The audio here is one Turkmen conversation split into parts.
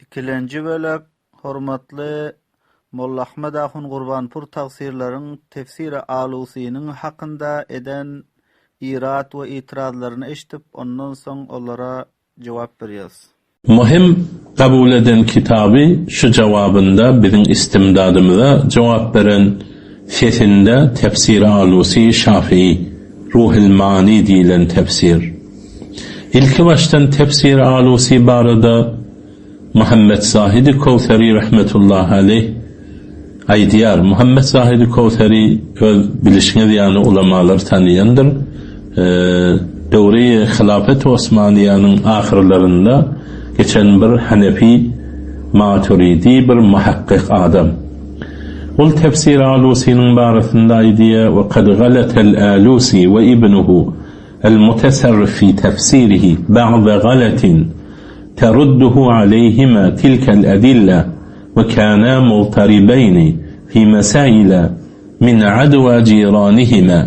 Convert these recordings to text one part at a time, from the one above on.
Ikilenji bölek Hormatly Molla Ahmet ahun Gurbanpur tagsyrlaryň Tefsiri Alusynyň hakynda eden irat we itirazlaryny eşidip, ondan soň olara jogap berýäs. Möhüm kabul eden kitaby şu jogabynda biziň istimdadymyza jogap beren sesinde Tefsiri Alusy Şafii, Ruhul Mani diýilen tefsir. Ilki başdan Tefsiri Alusy barada Muhammet Zahidi Kowseri rahmetullahi aleýh aýdýar, Muhammet Zahidi Kowseri öz bilişiňiz ýaly ulamalary tanaýandyr. Döwri Hylafet-i Osmaniýanyň ahyrlarynda geçen bir hanefi maturidi bir muhakkyk adam. Ol Tefsir Alusynyň barasynda aýdýar, We kad galatal Alusi we ibnuhu el-muteserrif fi tefsirihi ba'da galatin terudduhu aleyhima tilkel edille we kana mugtaribeyni fi mesaile min adwa ciranihima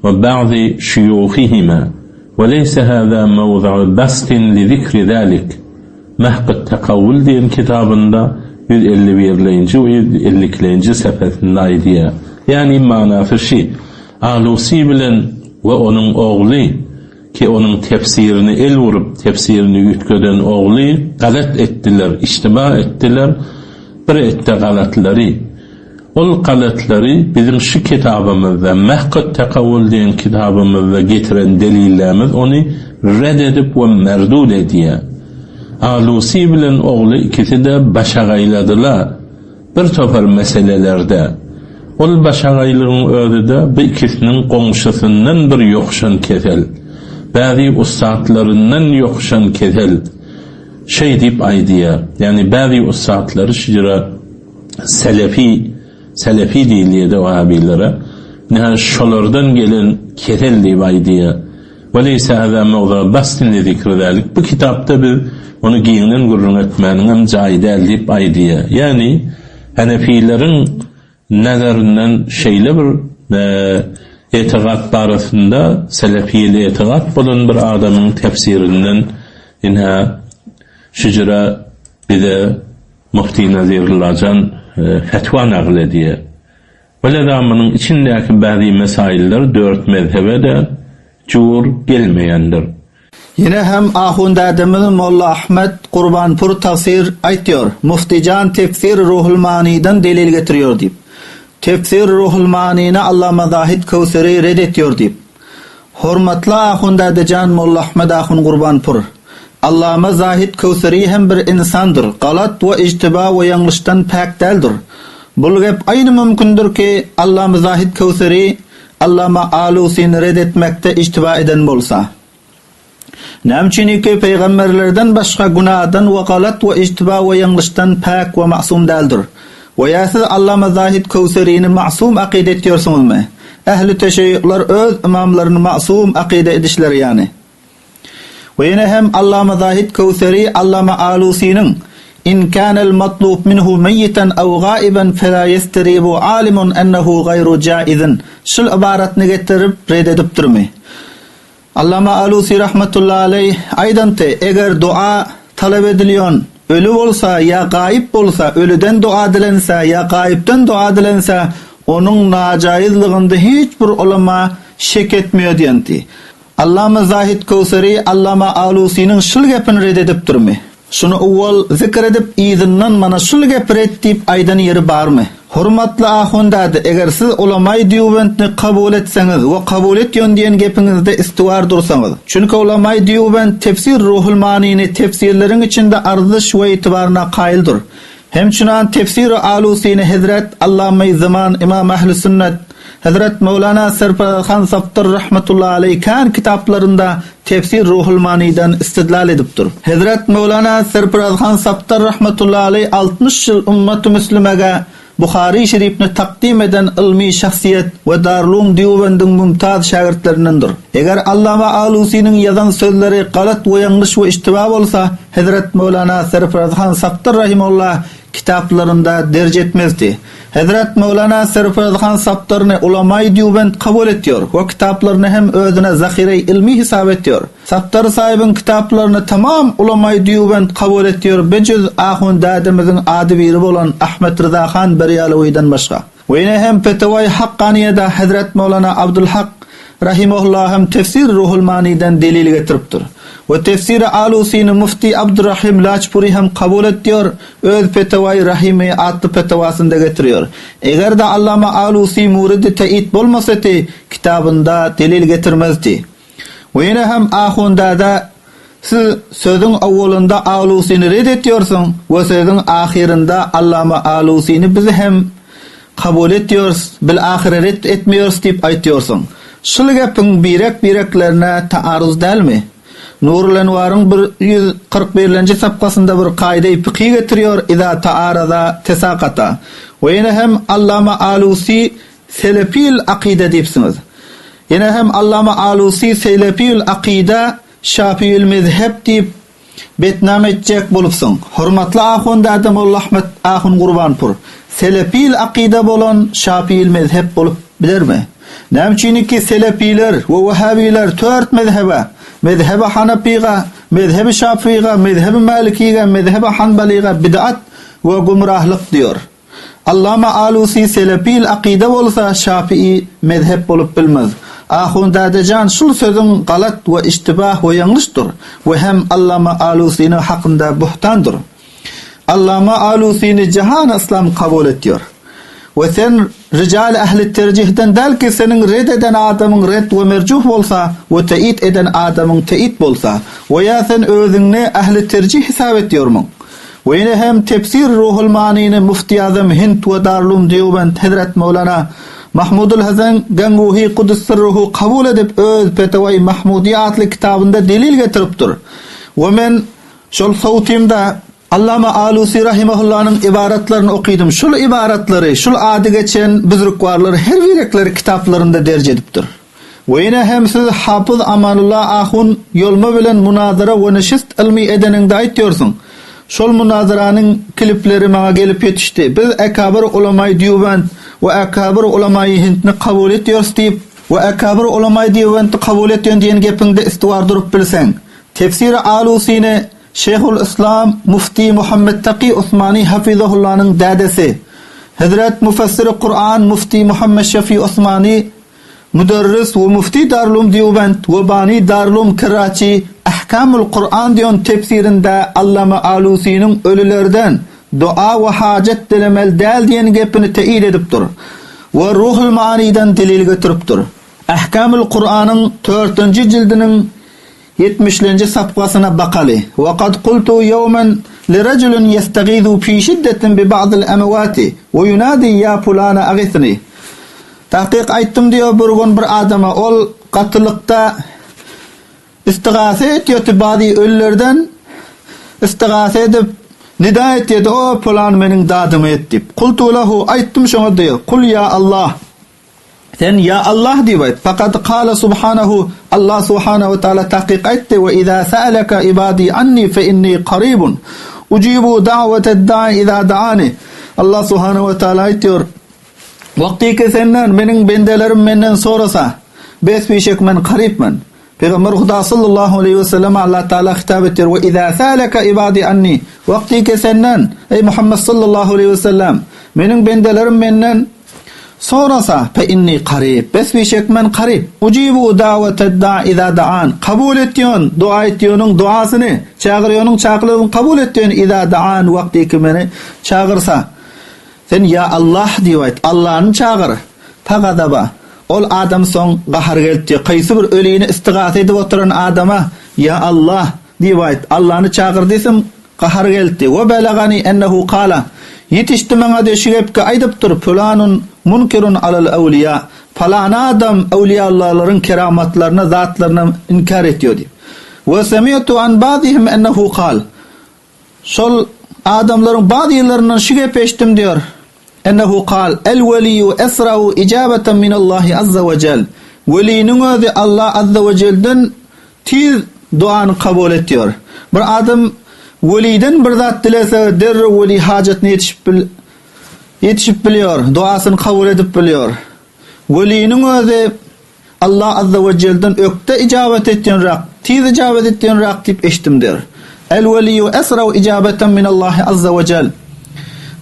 we ba'di şuyuhihima we leyse hâzâ mewzi'u bastin li zikri zâlik Mehkut tekawwul diýen kitabynda 151-lenji we 152-lenji sefesinde aýdýar. Ýagny manasy şi, Alusi bilen we onuň ogly, ki onuň tefsirini el urup, tefsirini üýtgeden ogly galat etdiler, iştiba etdiler, bir etde galatlary. Ol galatlary biziň şu kitabymyzda, Mehkut tekawwul diýen kitabymyzda getiren delillerimiz ony red edip we merdud edýär. Alusi bilen ogly ikisi-de başagaýladylar. Bir topar meselelerde. Ol başagaýlygyň özi-de bu ikisiniň goňşusyndan bir ýokuşan kesel. Bäzi ussatlaryndan ýokuşan kesel. Şeý diýip aýdýar. Ýagny bäzi ussatlary şujra selefi, selefi diýilýär-de wahabilere. Ynha şolardan gelen kesel diýip aýdýar. Ve leýse hâzâ mewzu'a bastin li zikri zâlik, bu kitapda biz ony giňden gürrüň etmäniňem jaýy däl diýip aýdýar. Ýagny hanefileriň nazaryndan şeýle bir etigat barasynda selefiýeli etigat bolan bir adamyň tefsirinden ynha şujra bize Mufti Nazirullajan fetwa nagyl edýär. Weleda munuň içindäki bäzi mesailler dört mezhebe-de jur gelmeýändir. Ýene hem ahun dädemiz Molla Ahmet Gurbanpur tafsir aýtýor, Muftijan tefsir Ruhul Manydan delil getirýor diýip. Tefsir Ruhul Manyny Allama Zahid Köwseri red etýor diýip. Hormatly ahun dädejan Molla Ahmet ahun Gurbanpur. Allama Zahid Köwseri hem bir ynsandyr, galat we ijtiba we ýalňyşdan päk däldir. Bul gep aýny mümkindir ki, Allama Zahid Köwseri Allama Alusyny red etmekde ijtiba eden bolsa. Näme üçiniki pygamberlerden başga günadan we galat we ijtiba we ýalňyşdan päk we masum däldir. We ýa siz Allama Zahid Köwserini masum akyda etýorsiňizmi? Ähli teşeýýuklar öz ymamlaryny masum akyda edişleri ýany. We ýene hem Allama Zahid Köwseri Allama Alusynyň, In kânel matlub minhu meýýiten aw gaýyban felâ ýesteribu alimun ennehu gaýru jaizin şul ybaratyny getirip red edipdirmi? Allama Alusi rahmetullahi aleýh aýdanty, Eger dua talap edilýon öli bolsa ýa gaýyp bolsa, ölüden dua dilense ýa gaýypdan dua dilense, onuň najaýyzlygynda hiç bir ulama şek etmeýär diýenti. Allama Zahid Köwseri Allama Alusynyň şul gepini red edipdirmi? Şuny owwal zikr edip yzyndan mana şul gep red diýip aýdan ýeri barmy? Hormatly ahun däde eger siz ulamaý dýubentni kabul etseňiz we kabul etýon diýen gepiňizde istiwar dursaňyz. Çünki ulamaý dýubent tefsir ruhul manyny tefsirleriň içinde arzyş we itibaryna kaýyldyr. Hemçinan tefsiri Alusyny hezret Allamaý Zaman Ymam Ähli Sünnet hezret Möwlana Serparaz han Safdar rahmetullahi aleý kän kitaplarynda tefsir Ruhul Manydan istidlal edipdir. Hezret Möwlana Serparaz han Safdar rahmetullahi aleý 60 ýyl ümmet-i müslimege Buhary şerifini takdym eden ylmy şahsyýet we Darulum Dýubendiň mümtaz şägirtlerindendir. Eger Allama Alusynyň ýazan sözleri galat we ýalňyş we iştiba bolsa, Hezret Möwlana Serparaz han Safdar rahimehullah. kitaplarynda derj etmezdi. Hezret Möwlana Serferaz han Safdaryny ulamaýy Dýubend kabul etýär we kitaplaryny hem özüne zahyreý ylmy hesap etýär. Safdar saýybyň kitaplaryny tamam ulamaýy Dýubend kabul etýär bejüz ahun dädemiziň adybiri bolan Ahmet Ryza han Berýalowydan başga. We ýene hem Fetewaýy Hakkaniýada Hezret Möwlana Abdulhak Rahimehullah hem Tefsir Ruhul Manydan delil getiripdir. We Tefsiri Alusyny Mufti Abdurrahim Laçpury hem kabul etýär, öz Fetewaýy Rahimi atly fetewasynda getirýär. Eger-de Allama Alusy muridi teýit bolmasady, kitabynda delil getirmezdi. We ýene hem Ahundada Siz sözüň owalynda Alusyny red etýärsiň we sözüň ahyrynda Allama Alusyny biz hem kabul etýäris, bil ahyry ret etmeýäris diýip aýtýarsyň. Şul gepiň birek-bireklerine taaruz dälmi? Nurul Enwaryň 141-lenji sapkasynda bir kaýda-i fykhy getirýär, Iza taaraza tesakata. We ýene hem Allama Alusy Selepil akyda diýipsiňiz. Ýene hem Allama Alusy Selepil akyda Şafiil mezhep diýip betnam etjek bolupsyň. Hormatly ahun däde Molla Ahmet ahun Gurbanpur. Selepil akyda bolan Şafiil mezhep bolup bilermi? Näme üçiniki selepiler we wehabiler tört mezhebe, mezhebi hanapyga, mezhebi şafyga, mezhebi malikiga, mezhebi hanbalyga bid'at we gümrahlyk diýor. Allama Alusy selepil akyda bolsa şafii mezhep bolup bilmez. Ahun dädejan şul sözüň galat we iştibah we ýalňyşdyr we hem Allama Alusynyň hakynda buhtandyr. Allama Alusyny jahany yslam kabul etýär. We sen rijal ähli terjihden däl ki seniň red eden adamyň red we merjuh bolsa we teýit eden adamyň teýit bolsa we ýa sen özüňni ähli terjih hesap etýärmiň? We ýene hem Tefsir Ruhul Manyny Mufti Azam Hind we Darulum Deobend Hezret Möwlana Mahmudul Hasan Ganguhi Kudus Sirruhu kabul edip öz Fetawai Mahmudiýe atly kitabynda delil getiripdir. We men şol sowtymda Allama Alusi Rahimahullanyň ybaratlaryny okydym. Şul ybaratlary, şul ady geçen büzrükwarlar her birekleri kitaplarynda derj edipdir. We ýene hem siz Hapyz Amanullah ahun Ýolma bilen munazara we neşist ylmy edeniňde aýtýorsyň. Şol munazaranyň klipleri maňa gelip ýetişdi. Biz ekabyr ulamaý Dýubend we ekabyr ulamaýy Hindni kabul etýors diýip we ekabyr ulamaý Dýubendni kabul etýän diýen gepiňde istiwar durup bilseň. Tefsiri Alusyny Şeýhul Yslam Mufti Muhammet Taky Osmany Hafyzahullanyň dädesi Hezret Mufessiri Kuran Mufti Muhammet Şefi Osmany Müderris we müfti Darulum Deobend we bani Darulum Keraçi Ahkamul Kuran diýen tefsirinde Allama Alusynyň ölülerden doa we hajat dilemeli däl diýen gepini teýid edipdir we Ruhul Maanydan delil getiripdir. Ahkamul Kuranyň törtünji jildiniň ýetmişlenji sapgasyna bakaly. Wa kad kultu ýewmen li rejulin ýestagizu fi şiddetin bi ba'dil emwati we ýunadi ýa fulana agisni. Takyk aýtdym diýýär bir gün bir adama ol gatylykda istigasa etýärdi bazy ölülerden istigasa edip nida etýärdi o pylan meniň dadymy et diýip. Kultu lahu aýtdym şoňa diýýär kul ýa Allah sen ýa Allah diýip aýt fakat kala subhanahu Allah subhanahu we taala takyk aýtdy we iza sa'alaka ibadi anni fe inni karibun ujibu da'watad da'i iza da'ani Allah subhanahu we taala aýtýar Wagtyky senden, meniň bendelerim menden sorasa, bes bişek men karyp men. Pygamber Huda sallallahu aleýhi we selleme Allah Taala hitap etýär, We iza sa'alaka ibadi anni, wagtyky senden, eý Muhammet sallallahu aleýhi we sellem, meniň bendelerim menden sorasa, fe inni karyp, bes bişek men karyp. Ujibu da'watad da'i iza da'an, kabul etýän, dua etýäniň duasyny, çagyrýanyň çakylygyny kabul etýän iza da'an, wagtyky meni çagyrsa. Sen Ýa Allah diýip aýt, Allany çagyr. Fagadaba. Ol adam soň gahary gelipdi. Kaýsy bir ölini istigasa edip oturan adama Ýa Allah diýip aýt, Allany çagyr diýsem, gahary gelipdi. We belagani ennehu kala. Ýetişdi maňa diýip şu gepki aýdypdyr, Fulanun munkirun alal awliýa. Palany adam awliýallalaryň keramatlaryna, zatlaryna inkär etýär diýip. We semi'tu an ba'dihim ennehu kal. Şol adamlaryň bazylaryndan şu gepi eşitdim diýýär, Ennehu kal, El-weliýu esra'u ijabeten minallahi azza we jel. Weliniň özi Allah azza we jelden tiz duany kabul etýär. Bir adam. Weliden bir zat dilese, derrew weli hajatyna ýetişip bil ýetişip bilýär, duasyny kabul edip bilýär. Weliniň özi Allah azza we jelden ökde ijabat etýänräk, tiz ijabat etýänräk diýip eşitdim diýr. El weliýu esrau ijabeten minallahi azza we jel.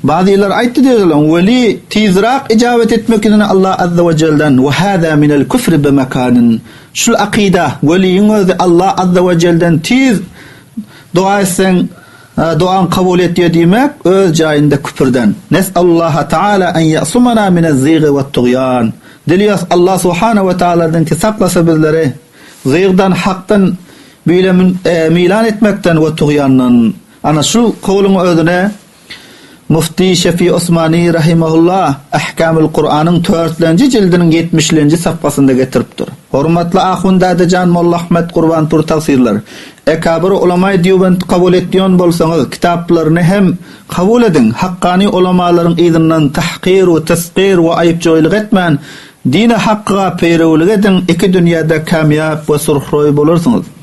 Bazylar aýtdy diýdiler, weli tizräk ijabat etmek ýüzüne Allah azza we jelden we hada minel küfri bimekanin. Şul akyda, weliýiň özi Allah azza we jelden tiz doga etseň, dogaň kabul etýär diýmek öz jaýynda küpürden. Nes'alullaha taala en ýa'sumana minez-zygy wet-tugýan. Dileýäs Allah subhana we taaladan ki saklasa bizleri zygdan, hakdan bile milan etmekden we tugýandan. Ana şul kowluň özüne Mufti Şefi Osmani rahimehullah Ahkamul Kuranyň törtlenji jildiniň ýetmişlenji safhasynda getiripdir. Hormatly Ahun Dädejan Molla Ahmet Gurbanpur tagsyr Ekabyr ulamaý Dýubend kabul etýon bolsaňyz kitaplaryny hem kabul ediň Hakkany ulamalaryň yzyndan tahkyr we tesgyr we aýypjoýlyk etmän dini hakga peýrewlik ediň iki dünýäde kamýap we surhroý bolarsyňyz.